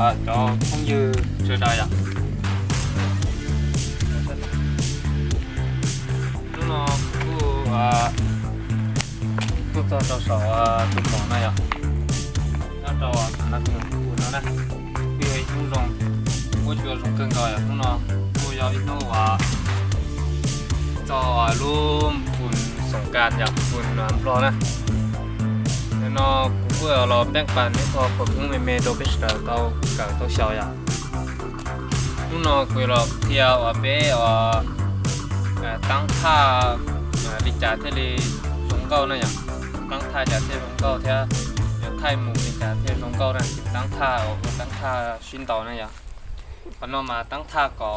Cov phooj ywg sawv daws yom, hnub no kuv tuaj txog rau saum tus mom no yom, nyob rau no na, kuj yog ib hnub zoo, kuj yog zoo kawg nkaus yom. Hnub no kuj yog ib hnub uas txog lub pus xoom kas yom, pus nplog na. No kuv kuj los peeb pas ib qho khaum koob me me rau peb sawv daws tau kawm tau xyaum yom. Hnub no kuv yuav los qhia uas peb uas teeb thaj li cas thiaj li zoo nkauj na yom. Teeb thaj cas thiaj zoo nkauj thiab yuav thaij mus li cas thiaj zoo nkauj na. Teeb thaj uas ua teeb thaj sib ntaus na yom. Qhov no mas teeb thaj kom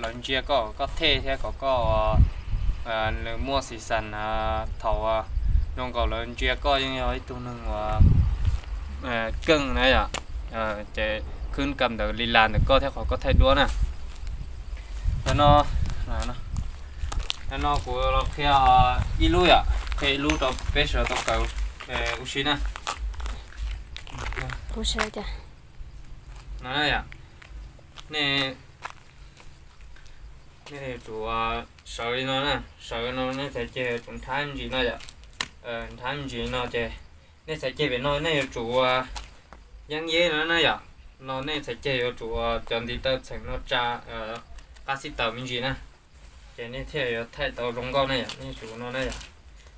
lawv ntsia koj, koj thej thiab kom koj, nws muaj xis xas thaum zoo nkaus lawv ntsia koj yeej yog ib tug neeg uas keej na yom. Ces khwb kam ntawm li las ntawm koj thiab qhov koj thaij duab na. Qhov no, qhov no kuv los qhia ib lub yom, qhia ib lub rau peb sawv daws tau kawm ua si na. No, nej, nej yuav tsum sawv li no na, sawv no nej txhais ceg yuav tsum nrhab me ntsis no yom. Nrhab me ntsis no ces nej txhais ceg pem no nej yuav tsum yeeb yeb no na yom. No nej txhais ceg yuav tsum cov ntiv taw txheem no tsa qab xib taws me ntsis na, ces nej thiaj yuav thaij tau zoo nkauj na yom. Nej yuav tsum no na yom.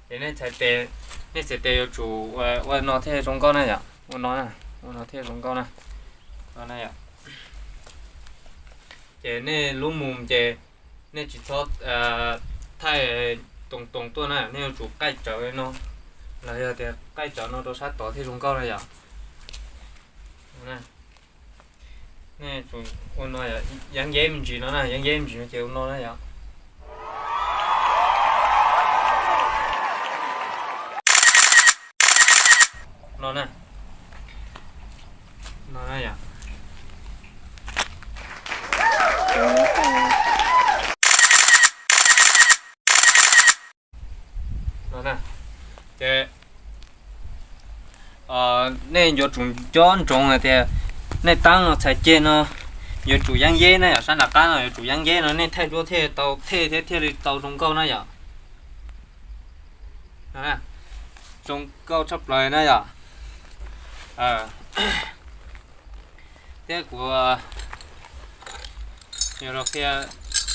Ces nej txhais tes, nej txhais tes yuav tsum ua no thiaj zoo nkauj na yom. Ua no, ua no thiaj zoo nkauj na. No na yom. Ces nej lub mus ces nej tsis txhob thaij toos toos tuaj na, nej yuav tsum qaij tsawv no, los yog tias qaij tsawv no rau sab tod thiaj zoo nkauj na yom. Nej tsum ua no, yeeb yeb me ntsis no na, yeeb yeb me ntsis no ces ua no na yom. No na, no na yom. Ces nej yuav tsum nco ntsoov hais tias nej teeb no txhais ceg no yuav tsum yeeb yeb na yom, sab nram qab no yuav tsum yeeb yeb no nej thaij duab thiaj tau thej thiab thiaj li tau zoo nkauj na yom. Zoo nkauj tshaj plaws na yom. Thiab kuv yuav los qhia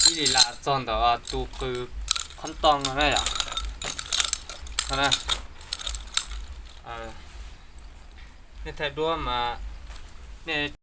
ib li las txog ntawm tus qws qhob tooj no na yom. Nej thaij duab mas nej